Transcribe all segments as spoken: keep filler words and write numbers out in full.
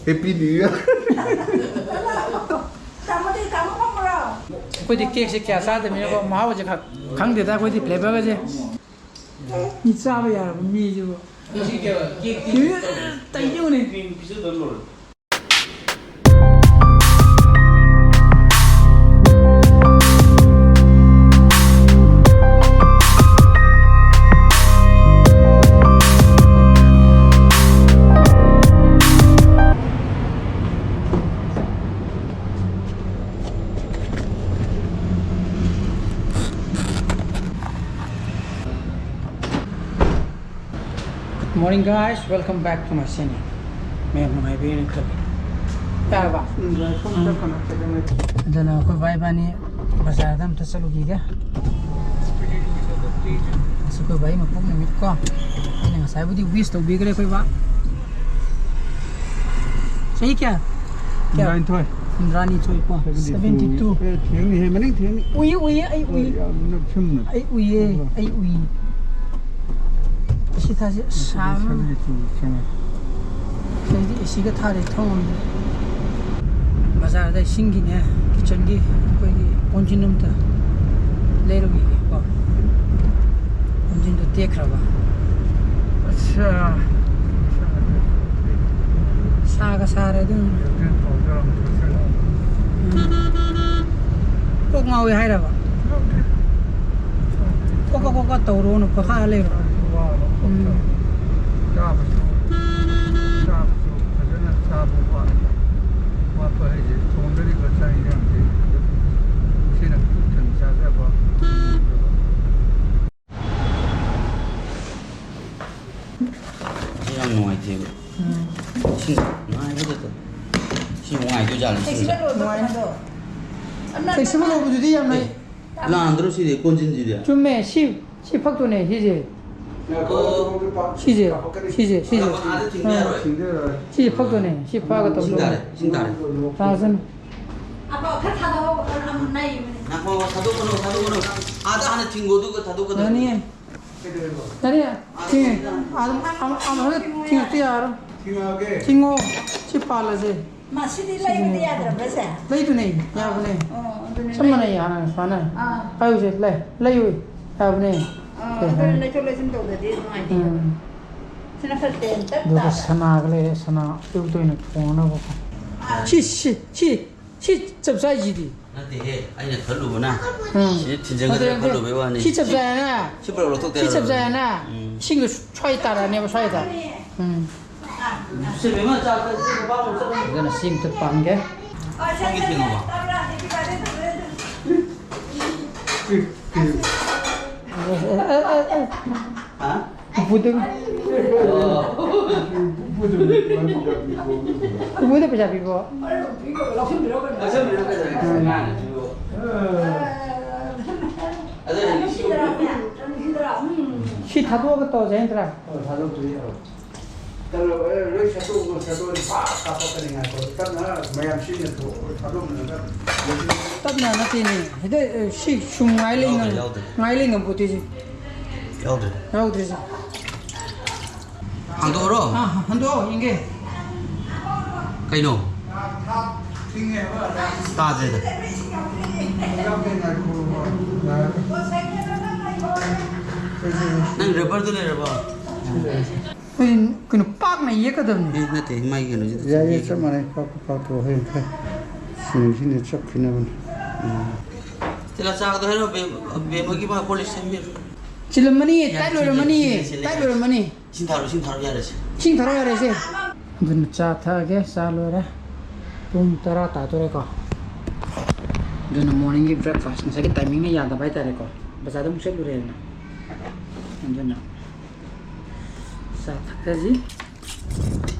Happy New Year. ꯑꯩꯈꯣꯏꯗꯤ ꯀꯦꯛꯁꯦ ꯀꯌꯥ ꯆꯥꯗꯕꯅꯤꯅꯀꯣ, ꯃꯍꯥꯎꯁꯦ ꯈꯪ-, ꯈꯪꯗꯦꯗ ꯑꯩꯈꯣꯏꯗꯤ ꯐ꯭ꯂꯦꯕꯔꯒꯁꯦ꯫ ꯃꯤ ꯆꯥꯕ ꯌꯥꯔꯕ ꯃꯤꯁꯤꯕꯨ꯫ ꯇꯩꯌꯨꯅꯦ꯫ Good morning, guys. Welcome back to my channel. ꯃꯌꯥꯝ ꯅꯨꯡꯉꯥꯏꯕꯤꯔꯦꯅ ꯈꯜꯂꯤ꯫ ꯇꯥꯔꯕ? ꯎꯝ, ꯁꯣꯝꯗ ꯀꯩꯅꯣ ꯀꯩꯗꯧꯉꯩ ꯑꯗꯨꯅ ꯑꯩꯈꯣꯏ ꯕꯥꯏ ꯏꯕꯥꯅꯤ ꯕꯖꯥꯔꯗ ꯑꯝꯇ ꯆꯠꯂꯨꯈꯤꯒꯦ꯫ ꯑꯁ, ꯑꯩꯈꯣꯏ ꯕꯥꯏ ꯃꯄꯣꯛ ꯅꯨꯃꯤꯠ ꯀꯣ꯫ ꯑꯩꯅ ꯉꯁꯥꯏꯕꯨꯗꯤ wish ꯇꯧꯕꯤꯈ꯭ꯔꯦ ꯑꯩꯈꯣꯏ ꯕꯥ꯫ ꯆꯍꯤ ꯀꯌꯥ? ꯀꯌꯥ? ꯍꯨꯝꯗ꯭ꯔꯥꯅꯤꯊꯣꯏ꯫ ꯍꯨꯝꯗ꯭ꯔꯥꯅꯤꯊꯣꯏ ꯀꯣ꯫ Seventy two꯫ Seventy two꯫ ꯑꯦ, ꯊꯦꯡꯅꯤ ꯍꯦ, ꯃꯅꯤꯡ ꯊꯦꯡꯅꯤ꯫ ꯎꯏ, ꯎꯏ, ꯑꯩ ꯎꯏ꯫ ꯌꯥꯝꯅ ꯐꯤꯝꯅ꯫ ꯑꯩ ꯎꯏꯌꯦ, ꯑꯣ꯫ ꯑꯩ ꯎꯏ꯫ ꯑꯁꯤ ꯊꯥꯁꯦ ꯑꯁ, ꯁꯥꯕ꯫ Seventy two ꯆꯪꯉꯦ꯫ ꯑꯩꯗꯤ ꯑꯦ ꯁꯤꯒ ꯊꯥꯔꯦ ꯊꯣꯡ ꯑꯃꯗ꯫ ꯕꯖꯥꯔꯗ ꯏꯁꯤꯡꯒꯤꯅꯦ, kitchenꯒꯤ ꯑꯩꯈꯣꯏꯒꯤ ꯀꯣꯟꯖꯤꯟ ꯑꯝꯇ ꯂꯩꯔꯨꯈꯤꯒꯦꯀꯣ꯫ ꯀꯣꯟꯖꯤꯟꯗꯣ ꯇꯦꯛꯈ꯭ꯔꯕ꯫ ꯑꯠꯁꯥ꯫ ꯁꯥꯒ ꯁꯥꯔꯦ ꯑꯗꯨꯅ꯫ Detergent powder ꯑꯃ ꯊꯛꯆꯜꯂꯣ꯫ ꯎꯝ꯫ ꯀꯣꯛ ꯉꯥꯎꯋꯦ ꯍꯥꯏꯔꯕ? ꯉꯥꯎꯗꯦ꯫ ꯀꯣꯛꯀ ꯀꯣꯛꯀ ꯇꯧꯔꯣꯅ ꯄꯣꯊꯥ ꯂꯩꯔꯣ꯫ ꯋꯥꯕ ꯎꯝ꯫ ꯆꯥꯕꯁꯨ, ꯆꯥꯕꯁꯨ ꯐꯖꯅ ꯆꯥꯕ ꯋꯥꯠꯄ꯫ ꯋꯥꯠꯄ ꯍꯥꯏꯁꯦ ꯊꯣꯡꯗꯣꯔꯤꯕ ꯆꯥꯛ ꯏꯟꯖꯥꯡꯁꯦ ꯑꯗꯨꯝ ꯁꯤꯅ ꯄꯨꯛ ꯊꯟꯅ ꯆꯥꯖꯕ꯫ ꯁꯤ ꯌꯥꯝ ꯅꯨꯡꯉꯥꯏꯇꯦꯕ꯫ ꯎꯝ꯫ ꯏꯁꯤꯡ ꯉꯥꯏꯕꯗꯨꯗ꯫ ꯁꯤ ꯅꯨꯡꯉꯥꯏꯗꯣꯏꯖꯥꯠꯂꯣ, ꯏꯁꯤꯡꯁꯦ? Flexible ꯑꯣꯏꯕꯗꯨꯗꯤ ꯌꯥꯝꯅ ꯑꯦ, ꯂꯥꯟꯗ꯭ꯔꯣ ꯁꯤꯗꯤ, ꯀꯣꯟꯖꯤꯟꯁꯤꯗꯤ? ꯆꯨꯝꯃꯦ, ꯁꯤ, ꯁꯤ ꯐꯛꯇꯨꯅꯦ, ꯁꯤꯁꯦ꯫ ꯑꯣ꯫ ꯁꯤꯁꯦ, ꯁꯤꯁꯦ, ꯁꯤꯁꯦ꯫ ꯑꯥꯗ ꯊꯤꯡꯕ ꯌꯥꯔꯣꯏ꯫ ꯁꯤꯁꯦ ꯐꯛꯇꯨꯅꯦ, ꯁꯤ ꯐꯛꯑꯒ ꯏꯁꯤꯡ ꯇꯧꯗꯣꯏꯅꯦ꯫ ꯇꯥꯔꯦ, ꯏꯁꯤꯡ ꯇꯥꯔꯦ꯫ ꯇꯥꯁꯅꯨ꯫ ꯑꯕꯣ, ꯈꯔ ꯊꯥꯗꯧꯑꯣ, ꯑꯃꯨꯛ ꯅꯩꯕꯅꯦ꯫ ꯉꯥꯏꯈꯣ, ꯉꯥꯏꯈꯣ, ꯊꯥꯗꯣꯛꯀꯅꯨ, ꯊꯥꯗꯣꯛꯀꯅꯨ꯫ ꯑꯥꯗ ꯍꯥꯟꯅ ꯊꯤꯡꯒꯣ, ꯑꯗꯨꯒ ꯊꯥꯗꯣꯛꯀꯗꯕꯅꯤ꯫ ꯌꯥꯅꯤꯌꯦ꯫ ꯀꯩꯗꯧꯔꯤꯕ? ꯌꯥꯅꯤꯌꯦ꯫ ꯊꯤꯡꯉꯦ꯫ ꯑꯗꯨꯝ, ꯑꯃ, ꯑꯃ, ꯑꯃ ꯊꯤꯡꯉꯛꯇ ꯌꯥꯔꯣꯏ꯫ ꯊꯤꯡꯉꯣ꯫ ꯁꯤ ꯄꯥꯜꯂꯁꯦ꯫ ꯃꯥ ꯁꯤꯗꯤ ꯂꯩꯕꯗꯤ ꯌꯥꯗ꯭ꯔꯕ꯭ꯔꯥ ꯁꯦ? ꯂꯩꯗꯨꯅꯦ, ꯌꯥꯕꯅꯦ꯫ ꯑꯣ, ꯑꯗꯨꯅꯦ ꯆꯞ ꯂꯩ-, ꯃꯥꯟꯅꯩ, ꯍꯥꯟꯅ ꯁꯨꯃꯥꯏꯅ꯫ ꯑꯥ꯫ ꯄꯥꯏꯌꯨꯁꯦ, ꯂꯩ, ꯂꯩꯌꯨ, ꯌꯥꯕꯅꯦ꯫ ꯑꯥ, ꯁꯦ, ꯑꯗꯨꯅ ꯍꯥꯏ꯫ ꯂꯩꯊꯣꯛ ꯂꯩꯁꯤꯟ ꯇꯧꯗꯗꯤ ꯅꯨꯡꯉꯥꯏꯇꯦ꯫ ꯎꯝ꯫ ꯁꯤꯅ ꯈꯔ ꯇꯦꯟꯇꯛ ꯑꯗꯨꯒ ꯇꯥꯕ꯫ ꯁꯅꯥꯒ ꯂꯩꯔꯦ, ꯁꯅꯥ ꯑꯌꯨꯛꯇ ꯑꯣꯏꯅ ꯊꯣꯡꯅꯕꯀꯣ꯫ ꯑꯥ꯫ ꯁꯤ, ꯁꯤ, ꯁꯤ, ꯁꯤ ꯆꯞ ꯆꯥꯏꯁꯤꯗꯤ꯫ ꯅꯠꯇꯦꯍꯦ, ꯑꯩꯅ ꯈꯜꯂꯨꯕꯅ ꯎꯝ꯫ ꯁꯤꯗ ꯊꯤꯟꯖꯤꯟꯒꯗ꯭ꯔꯥ ꯅꯠꯇꯦ, ꯅꯠꯇꯦ꯫ ꯈꯜꯂꯨꯕꯩ ꯋꯥꯅꯤ꯫ ꯁꯤ ꯆꯞ ꯆꯥꯏꯅ꯫ ꯁꯤ ꯄꯨꯂꯞ ꯂꯧꯊꯣꯛꯇ ꯁꯤ ꯆꯞ ꯌꯥꯔꯣꯏ꯫ ꯆꯥꯏꯅ꯫ ꯎꯝ꯫ ꯏꯁꯤꯡꯗꯣ ꯁ꯭ꯋꯥꯏ ꯇꯥꯔꯛꯑꯅꯦꯕ, ꯁ꯭ꯋꯥꯏꯗ꯫ ꯎꯝ꯫ ꯁꯤ ꯕꯦꯝꯃ ꯆꯥꯛ ꯆꯥꯁꯤ, ꯅꯨꯄꯥ ꯑꯃꯨꯛ ꯆꯠꯂꯨ꯫ ꯑꯗꯨꯅ ꯁꯤ ꯑꯝꯇ ꯄꯥꯟꯒꯦ꯫ ꯁꯣꯝꯒꯤ ꯊꯦꯡꯉꯕꯣ? ꯍꯥ? ꯎꯄꯨꯗ, ꯎꯄꯨꯗ ꯄꯩꯁꯥ ꯄꯤꯕ꯫ ꯁꯤ ꯊꯥꯗꯣꯛꯑꯒ ꯇꯧꯁꯦ ꯅꯠꯇ꯭ꯔꯥ? ꯂꯣꯏ ꯁꯠꯇꯣꯛꯑꯣ, ꯁꯠꯇꯣꯛꯑꯗꯤ ꯄꯥꯛ ꯀꯥꯞꯄꯛꯀꯅꯤ꯫ ꯉꯥꯏꯈꯣ, ꯇꯞꯅ ꯃꯌꯥꯝ ꯁꯤꯖꯤꯟꯅꯊꯣꯛꯑꯣ, ꯊꯥꯗꯣꯛꯅꯔꯒ ꯂꯣꯏꯁꯤꯟ-, ꯇꯞꯅ ꯅꯠꯇꯦꯅꯦ, ꯍꯦꯛꯇ, ꯑ, ꯁꯤ ꯁꯨꯝ ꯉꯥꯏ ꯂꯩ ꯌꯥꯎꯗꯦ, ꯉꯝ-, ꯌꯥꯎꯗꯦ꯫ ꯉꯥꯏ ꯂꯩ ꯉꯝꯄꯣꯠꯇꯦ ꯁꯤ꯫ ꯌꯥꯎꯗ꯭ꯔꯦ꯫ ꯌꯥꯎꯗ꯭ꯔꯤꯁꯦ꯫ ꯍꯥꯡꯗꯣꯛꯑꯣꯔꯣ? ꯑꯥ, ꯍꯟꯗꯣꯛꯑꯣ, ꯌꯦꯡꯒꯦ꯫ ꯀꯩꯅꯣ? ꯇꯥꯗ꯭ꯔꯦꯗ꯫ ꯅꯪ ꯔꯕꯔꯗꯨ ꯂꯩꯔꯕꯣ? ꯑꯩꯈꯣꯏ ꯀꯩꯅꯣ ꯄꯥꯛꯅ ꯌꯦꯛꯀꯗꯕꯅꯤ꯫ ꯑꯦ, ꯅꯠꯇꯦ, ꯃꯥꯒꯤ ꯀꯩꯅꯣꯁꯤꯗ ꯌꯥꯏꯌꯦ, ꯌꯦꯛꯀꯗꯕꯅꯤ꯫ ꯆꯞ ꯃꯥꯟꯅꯩ꯫ ꯄꯥꯛꯄ ꯄꯥꯛꯇꯕ ꯍꯣꯏ, ꯈꯔ ꯁꯤꯅ ꯁꯤꯅ ꯆꯞꯈꯤꯅꯕꯅꯤ꯫ ꯎꯝ꯫ ꯇꯤꯂꯥ ꯆꯥꯒꯗꯣ ꯍꯥꯏꯔꯣ, ꯕꯦꯝ-, ꯕꯦꯝꯃꯒꯤ ꯃꯥ ꯀꯣꯜ ꯂꯤꯛ ꯁꯦꯝꯕꯤꯔꯣ꯫ ꯆꯤꯜꯂꯝꯃꯅꯤ, ꯌꯥꯔꯦ, ꯇꯥꯏꯠ ꯂꯣꯏꯔꯝꯃꯅꯤ, ꯁꯤꯜꯂꯦ, ꯁꯤꯜꯂꯦ, ꯇꯥꯏꯠ ꯌꯥꯔꯦ꯫ ꯂꯣꯏꯔꯝꯃꯅꯤ꯫ ꯏꯁꯤꯡ ꯊꯥꯔꯣ, ꯏꯁꯤꯡ ꯊꯥꯔꯣ, ꯌꯥꯔꯦ ꯁꯤ꯫ ꯏꯁꯤꯡ ꯊꯥꯔꯣ, ꯌꯥꯔꯦ ꯁꯤ꯫ ꯑꯗꯨꯅ ꯆꯥ ꯊꯛꯑꯒꯦ, ꯆꯥ ꯂꯣꯏꯔꯦ꯫ ꯄꯨꯡ ꯇꯔꯥ ꯇꯥꯗꯣꯔꯦꯀꯣ꯫ ꯑꯗꯨꯅ morningꯒꯤ breakfast, ꯉꯁꯥꯏꯒꯤ timingꯅ ꯌꯥꯗꯕ ꯍꯥꯏꯇꯥꯔꯦꯀꯣ꯫ ꯕꯖꯥꯔꯗ ꯑꯃꯨꯛ ꯆꯠꯂꯨꯔꯦꯗꯅ꯫ ꯑꯗꯨꯅ ꯆꯥ ꯊꯛꯆꯁꯤ꯫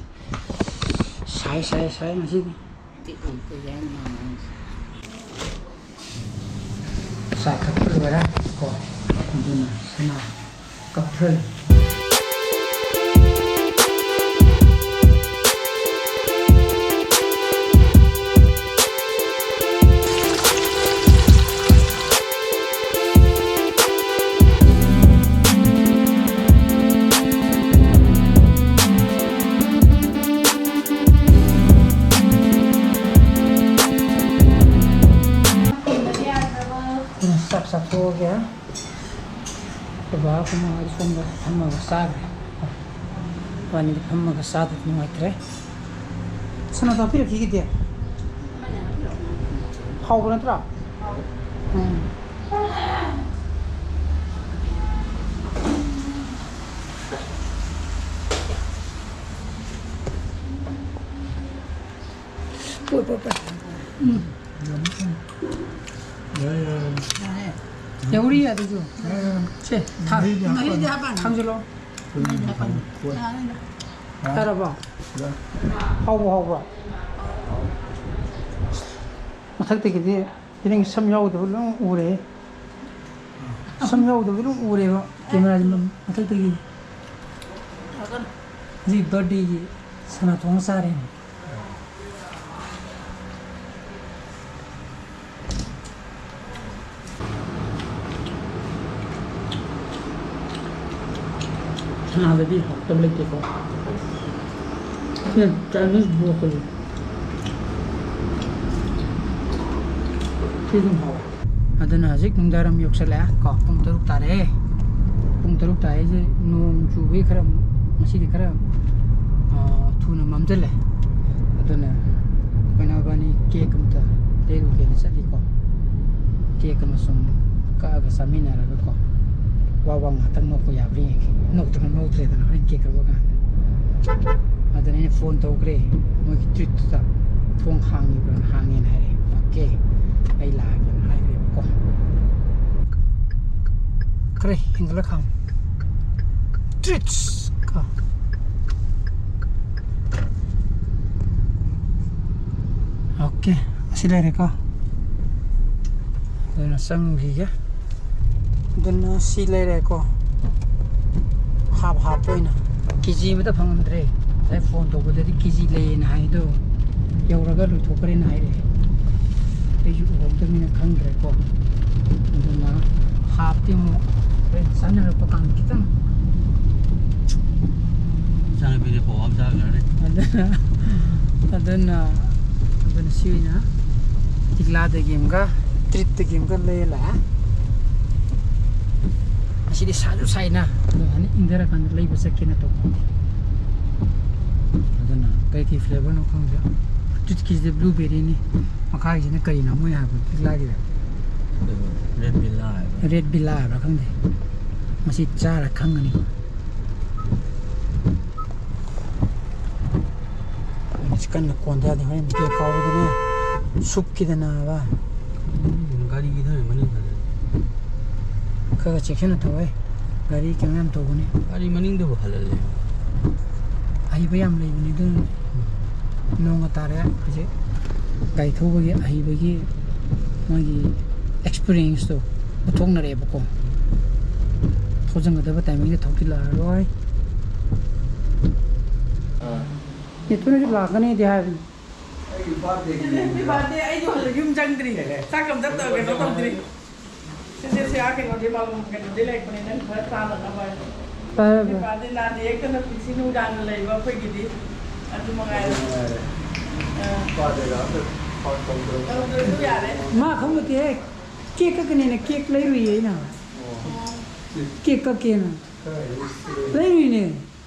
ꯁꯥꯏ, ꯁꯥꯏ, ꯁꯥꯏ ꯉꯁꯤꯗꯤ꯫ ꯆꯥ ꯊꯛꯄ ꯂꯣꯏꯔꯦ ꯀꯣ꯫ ꯑꯗꯨꯅ ꯁꯅꯥ ꯀꯞꯊꯔꯤ꯫ ꯊꯣꯛꯑꯒꯦ꯫ ꯕꯕꯥ ꯀꯩꯅꯣ ꯁꯣꯝꯗ ꯐꯝꯃꯒ ꯆꯥꯈ꯭ꯔꯦ꯫ ꯏꯕꯥꯅꯤꯗꯤ ꯐꯝꯃꯒ ꯆꯥꯗꯗꯤ ꯅꯨꯡꯉꯥꯏꯇ꯭ꯔꯦ꯫ ꯁꯅꯥ ꯇꯥꯛꯄꯤꯔꯛꯈꯤꯒꯦꯗꯤ꯫ ꯍꯥꯎꯕ ꯅꯠꯇ꯭ꯔꯥ? ꯎꯝ꯫ ꯄꯣꯏ, ꯄꯣꯏ, ꯄꯣꯏ꯫ ꯎꯝ꯫ ꯌꯥꯏ, ꯌꯥꯏ, ꯌꯥꯏ꯫ ꯌꯥꯔꯦ꯫ ꯌꯥꯎꯔꯤ ꯑꯗꯨꯁꯨ꯫ ꯌꯥꯏ, ꯌꯥꯏ꯫ ꯁꯦ, ꯊꯥ-, ꯃꯍꯤꯗꯤ ꯍꯥꯞꯄꯅꯤ꯫ ꯊꯥꯡꯖꯤꯜꯂꯣ꯫ ꯃꯍꯤꯗꯤ ꯍꯥꯞꯄꯅꯤ꯫ ꯍꯣꯏ꯫ ꯌꯥꯔꯦ꯫ ꯌꯥꯔꯕꯣ? ꯌꯥꯏ꯫ ꯍꯥꯎꯕ ꯍꯥꯎꯕ꯭ꯔꯣ? ꯃꯊꯛꯇꯒꯤꯗꯤ ꯅꯪꯒꯤ ꯁꯝ ꯌꯥꯎꯗꯕ ꯂꯣꯏ ꯎꯔꯦ꯫ ꯁꯝ ꯌꯥꯎꯗꯕ ꯂꯣꯏ ꯎꯔꯦꯕ꯫ ꯀꯦꯃꯦꯔꯥꯁꯤ ꯃꯊꯛꯇꯒꯤ꯫ ꯍꯧꯖꯤꯛ birthdayꯒꯤ ꯁꯅꯥ ꯊꯣꯡ ꯆꯥꯔꯦꯅꯦ꯫ ꯁꯅꯥꯗꯗꯤ ꯍꯥꯎꯇꯕ ꯂꯩꯇꯦꯀꯣ꯫ ꯁꯤꯅ Chinese broccoli꯫ ꯁꯤ ꯑꯗꯨꯝ ꯍꯥꯎꯋꯦ꯫ ꯑꯗꯨꯅ ꯍꯧꯖꯤꯛ ꯅꯨꯡꯗꯥꯡꯋꯥꯏꯔꯝ ꯌꯧꯁꯜꯂꯛꯑꯦ ꯀꯣ, ꯄꯨꯡ ꯇꯔꯨꯛ ꯇꯥꯔꯦ꯫ ꯄꯨꯡ ꯇꯔꯨꯛ ꯇꯥꯔꯤꯁꯦ ꯅꯣꯡ ꯆꯨꯕꯒꯤ ꯈꯔ, ꯉꯁꯤꯗꯤ ꯈꯔ, ꯑ, ꯊꯨꯅ ꯃꯝꯁꯤꯜꯂꯦ꯫ ꯑꯗꯨꯅ ꯑꯩꯈꯣꯏꯅ ꯏꯕꯥꯅꯤ cake ꯑꯝꯇ ꯂꯩꯔꯨꯒꯦꯅ ꯆꯠꯂꯤꯀꯣ꯫ Cake ꯑꯃ ꯁꯨꯝ ꯀꯛꯑꯒ ꯆꯥꯃꯤꯟꯅꯔꯒꯀꯣ꯫ ꯋꯥ ꯋꯥ ꯉꯥꯛꯇꯪ ꯅꯣꯛꯄ ꯌꯥꯕ꯭ꯔꯥ ꯌꯦꯡꯒꯦ꯫ ꯅꯣꯛꯇꯅ ꯅꯣꯛꯇ꯭ꯔꯦꯗꯅ ꯍꯣꯔꯦꯟ cake ꯀꯛꯄ ꯀꯥꯟꯗ꯫ ꯑꯗꯨꯅ ꯑꯩꯅ phone ꯇꯧꯈ꯭ꯔꯦ ꯃꯣꯏꯒꯤ treatꯇꯨꯗ꯫ "ꯊꯣꯡ ꯍꯥꯡꯉꯤꯕ꯭ꯔꯥ?" "ꯍꯥꯡꯉꯦꯅ" ꯍꯥꯏꯔꯛꯑꯦ꯫ "Okay, ꯑꯩ ꯂꯥꯛꯑꯒꯦꯅ" ꯍꯥꯏꯈ꯭ꯔꯦꯕꯀꯣ꯫ ꯈꯔ ꯍꯦꯟꯒꯠꯂ ꯈꯥꯡꯉꯨ꯫ Treats ꯀꯣ꯫ Okay, ꯑꯁꯤ ꯂꯩꯔꯦꯀꯣ꯫ ꯑꯗꯨꯅ ꯆꯪꯈꯤꯒꯦ꯫ ꯑꯗꯨꯅ ꯁꯤ ꯂꯩꯔꯦꯀꯣ꯫ Half half ꯑꯣꯏꯅ꯫ KG ꯑꯃꯇ ꯐꯪꯉꯝꯗ꯭ꯔꯦ꯫ ꯉꯁꯥꯏ phone ꯇꯧꯕꯗꯗꯤ KG ꯂꯩꯌꯦꯅ ꯍꯥꯏꯗꯣ ꯌꯧꯔꯒ ꯂꯣꯏꯊꯣꯛꯈ꯭ꯔꯦꯅ ꯍꯥꯏꯔꯛꯑꯦ꯫ ꯑꯩꯁꯨ ꯎꯍꯧꯗꯕꯅꯤꯅ ꯈꯪꯗ꯭ꯔꯦꯀꯣ꯫ ꯑꯗꯨꯅ halfꯇꯤ ꯑꯃꯨꯛ ꯍꯣꯔꯦꯟ ꯆꯥꯅꯔꯛꯄ ꯀꯥꯟꯗ ꯈꯤꯇꯪ꯫ ꯏꯆꯥꯅꯨꯄꯤꯗꯤ ꯄꯋꯥ ꯑꯃ ꯆꯥꯈ꯭ꯔꯅꯤ꯫ ꯑꯗꯨꯅ, ꯑꯗꯨꯅ, ꯑꯗꯨꯅ ꯁꯤ ꯑꯣꯏꯅ ꯂꯤꯛꯂꯥꯗꯒꯤ ꯑꯃꯒ treatꯇꯒꯤ ꯑꯃꯒ ꯂꯩꯔ ꯂꯥꯛꯑꯦ꯫ ꯁꯤꯗꯤ ꯁꯥꯁꯨ ꯁꯥꯏꯅ, ꯑꯗꯨ ꯍꯥꯏꯅ ꯏꯪꯊꯔꯀꯥꯟꯗ ꯂꯩꯕ ꯆꯠꯀꯦꯅ ꯇꯧꯕ꯫ ꯑꯗꯨꯅ ꯀꯩ ꯀꯩ ꯐ꯭ꯂꯦꯕꯔꯅꯣ ꯈꯪꯗꯦ꯫ ꯇꯨꯠꯀꯤꯁꯤꯗꯤ ꯕ꯭ꯂꯨꯕꯦꯔꯤꯅꯤ, ꯃꯈꯥꯒꯤꯁꯤꯅ ꯀꯔꯤꯅꯣ ꯃꯣꯏ ꯍꯥꯏꯕ ꯂꯤꯛꯂꯥꯒꯤꯗ? ꯔꯦꯠ ꯕꯤꯂꯥ ꯍꯥꯏꯕ꯭ꯔꯥ? ꯔꯦꯠ ꯕꯤꯂꯥ ꯍꯥꯏꯕ꯭ꯔꯥ ꯈꯪꯗꯦ꯫ ꯃꯁꯤ ꯆꯥꯔ ꯈꯪꯒꯅꯤ꯫ ꯀꯟꯅ ꯀꯣꯟꯊꯗꯦ, ꯍꯣꯔꯦꯟ ꯕ꯭ꯔꯦꯛ ꯀꯥꯎꯕꯗꯅꯦ ꯁꯨꯞꯈꯤꯗꯅꯕ꯫ ꯒꯥꯔꯤꯒꯤ ꯊꯧꯔꯤ ꯃꯅꯤꯡ ꯍꯜꯂꯦ꯫ ꯈꯔ ꯈꯔ ꯆꯦꯛꯁꯤꯟꯅ ꯊꯧꯍꯦ, ꯒꯥꯔꯤ ꯀꯩꯅꯣ ꯌꯥꯝ ꯇꯧꯕꯅꯤ꯫ ꯒꯥꯔꯤ ꯃꯅꯤꯡꯗꯕꯨ ꯍꯜꯍꯜꯂꯦ꯫ ꯑꯍꯩꯕ ꯌꯥꯝ ꯂꯩꯕꯅꯤ ꯑꯗꯨꯅꯅꯦ꯫ ꯅꯣꯡꯒ ꯇꯥꯔꯦ ꯍꯧꯖꯤꯛ꯫ ꯒꯥꯔꯤ ꯊꯧꯕꯒꯤ ꯑꯍꯩꯕꯒꯤ ꯃꯣꯏꯒꯤ ꯑꯦꯛꯁꯄꯤꯔꯤꯌꯦꯟꯁꯇꯣ ꯎꯠꯊꯣꯛꯅꯔꯛꯑꯦꯕꯀꯣ꯫ ꯊꯧꯖꯤꯟꯒꯗꯕ ꯇꯥꯏꯃꯤꯡꯗ ꯊꯧꯖꯤꯜꯂꯛꯑꯔꯣꯏ꯫ ꯅꯦꯇꯨꯅꯁꯨ ꯂꯥꯛꯀꯅꯤꯗꯤ ꯍꯥꯏꯕꯅꯤ꯫ ꯑꯩꯒꯤ ꯕꯥꯔꯗꯦꯒꯤ ꯍꯦꯄꯤ ꯕꯥꯔꯗꯦ꯫ ꯑꯩꯁꯨ ꯍꯧꯖꯤꯛ ꯌꯨꯝ ꯆꯪꯗ꯭ꯔꯤ꯫ ꯆꯥꯛ ꯑꯝꯇ ꯇꯧ-, ꯀꯩꯅꯣ ꯇꯧꯗ꯭ꯔꯤ꯫ ꯁꯤꯁꯦ ꯁꯤ ꯑꯥ ꯀꯩꯅꯣꯗꯤ ꯃꯥꯂꯣꯝ ꯀꯩꯅꯣꯗꯤ ꯂꯩꯔꯛꯄꯅꯦ, ꯅꯪ ꯈꯔ ꯆꯥꯅꯅꯕ ꯍꯥꯏꯅ꯫ ꯐꯔꯦ, ꯍꯦꯄꯤ ꯐꯔꯦ꯫ ꯕꯥꯔꯗꯦ ꯅꯥꯗ ꯌꯦꯛꯇꯅ ꯄꯨꯟꯁꯤ ꯅꯨꯡꯁꯥꯡꯅ ꯂꯩꯕ ꯑꯩꯈꯣꯏꯒꯤꯗꯤ꯫ ꯑꯗꯨ ꯃꯉꯥꯏꯔꯦ꯫ ꯅꯨꯡꯉꯥꯏꯔꯦ꯫ ꯑꯥ꯫ ꯕꯥꯔꯗꯦꯒ ꯑꯝꯇ ꯐꯣꯟ ꯇꯧꯗ꯭ꯔꯕ꯫ ꯇꯧꯗ꯭ꯔꯁꯨ ꯌꯥꯔꯦ꯫ ꯃꯥ ꯈꯪꯕ ꯅꯠꯇꯦꯍꯦ꯫ ꯀꯦꯛ ꯀꯛꯀꯅꯦꯅ ꯀꯦꯛ ꯂꯩꯔꯨꯏꯌꯦ ꯑꯩꯅ꯫ ꯑꯣ꯫ ꯀꯦꯛ ꯀꯛꯀꯦꯅ꯫ ꯈꯔ ꯍꯦꯛ ꯁꯤꯜꯂꯦ꯫ ꯂꯩꯔꯨꯏꯅꯦ꯫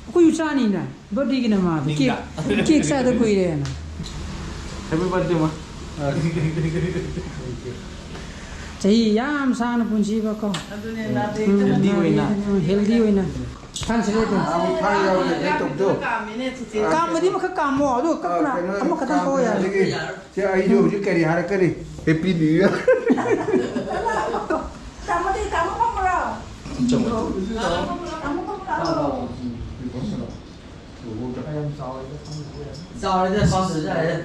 ꯑꯩꯈꯣꯏꯁꯨ ꯆꯥꯅꯤꯅ꯫ ꯕꯥꯔꯗꯦꯒꯤꯅ ꯃꯥꯗꯣ꯫ ꯀꯦꯛ, ꯅꯤꯡꯗ꯫ ꯀꯦꯛ ꯆꯥꯗ ꯀꯨꯏꯔꯦꯅ꯫ ꯍꯦꯄꯤ ꯕꯥꯔꯗꯦ, ꯃꯥ꯫ ꯆꯍꯤ ꯌꯥꯝ ꯁꯥꯡꯅ ꯄꯨꯟꯁꯤꯕꯀꯣ꯫ ꯑꯗꯨꯅꯦ, ꯅꯥꯗ ꯌꯦꯛꯇꯅ ꯎꯝ, ꯍꯦꯜꯗꯤ ꯑꯣꯏꯅ꯫ ꯎꯝ, ꯍꯦꯜꯗꯤ ꯑꯣꯏꯅ꯫ ꯊꯥꯡ ꯁꯤꯜꯂꯦ ꯑꯗꯨꯝ꯫ ꯑꯥ, ꯊꯥꯡ ꯌꯥꯎꯔꯦ, ꯍꯦꯛ ꯇꯧꯕꯗꯣ꯫ ꯀꯥꯝꯃꯤꯅꯦ, ꯆꯤꯆꯦ꯫ ꯀꯥꯝꯕꯗꯤ ꯃꯈꯛ ꯀꯥꯝꯃꯣ, ꯑꯗꯨꯒ ꯑꯥ, ꯀꯛꯄꯅ ꯀꯩꯅꯣ, ꯑꯃꯈꯛꯇꯪ ꯀꯛꯑꯣ ꯌꯥꯔꯦ꯫ ꯀꯥꯝꯕꯗꯒꯤ ꯁꯦ, ꯑꯩꯁꯨ ꯍꯧꯖꯤꯛ ꯀꯔꯤ ꯍꯥꯏꯔꯛꯀꯅꯤ? Happy new year. ꯇꯥꯃꯣꯗꯤ, ꯇꯥꯃꯣ ꯐꯝꯕ꯭ꯔꯣ? ꯇꯥꯃꯣ ꯐꯝꯕ꯭ꯔꯣ? ꯆꯥꯎꯔꯦꯗ, ꯐꯝꯗ꯭ꯔꯁꯨ ꯌꯥꯔꯦꯗ꯫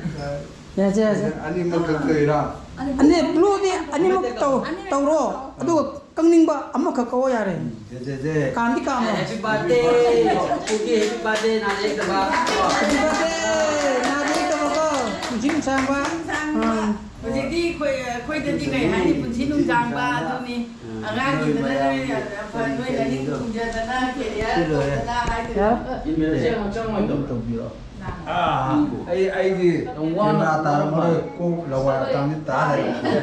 ꯌꯥꯁꯦ, ꯌꯥꯁꯦ꯫ ꯑꯅꯤꯃꯛ ꯀꯛꯇꯣꯏꯔꯥ? ꯑꯅꯤ, ꯕ꯭ꯂꯨꯗꯤ ꯑꯅꯤꯃꯛ ꯇꯧ-, ꯇꯧꯔꯣ꯫ ꯑꯗꯨꯒ ꯀꯛꯅꯤꯡꯕ ꯑꯃꯈꯛ ꯀꯛꯑꯣ ꯌꯥꯔꯦ꯫ ꯁꯦ, ꯁꯦ, ꯁꯦ꯫ ꯀꯥꯝꯗꯤ ꯀꯥꯝꯃꯣ꯫ ꯍꯦꯄꯤ ꯕꯥꯔꯗꯦ꯫ ꯄꯨꯒꯤ ꯍꯦꯄꯤ ꯕꯥꯔꯗꯦ, ꯅꯥꯗ ꯌꯦꯛꯇꯕ꯫ ꯍꯦꯄꯤ ꯕꯥꯔꯗꯦ꯫ ꯅꯥꯗ ꯌꯦꯛꯇꯕꯀꯣ꯫ ꯄꯨꯟꯁꯤ ꯅꯨꯡꯁꯥꯡꯕ꯫ ꯑꯥ꯫ ꯍꯧꯖꯤꯛꯇꯤ ꯑꯩꯈꯣꯏ, ꯑꯩꯈꯣꯏꯗꯗꯤ ꯀꯩ ꯍꯥꯏꯅꯤ? ꯄꯨꯟꯁꯤ ꯅꯨꯡꯁꯥꯡꯕ ꯑꯗꯨꯅꯤ꯫ ꯑꯉꯥꯡꯁꯤꯡꯗꯅ ꯅꯣꯏ, ꯅꯣꯏ ꯃꯅꯤꯡ ꯊꯨꯡꯖꯗꯅ, ꯀꯦꯔꯤꯌꯔ ꯇꯧꯗꯅ ꯍꯥꯏꯗꯣꯏꯔꯣ? ꯌꯥꯔꯦ꯫ ꯆꯪꯉꯣ, ꯆꯪꯉꯣ꯫ ꯑꯗꯨꯝ ꯇꯧꯕꯤꯔꯣ꯫ ꯑꯩ ꯑꯩꯗꯤ ꯌꯥꯝ ꯋꯥꯅ ꯀꯦꯃꯦꯔꯥ ꯇꯥꯔꯝꯃꯔꯣꯏ꯫ ꯀꯣꯛ ꯂꯋꯥꯏ ꯑꯇꯥꯡꯗꯤ ꯇꯥ ꯂꯩꯔꯦ꯫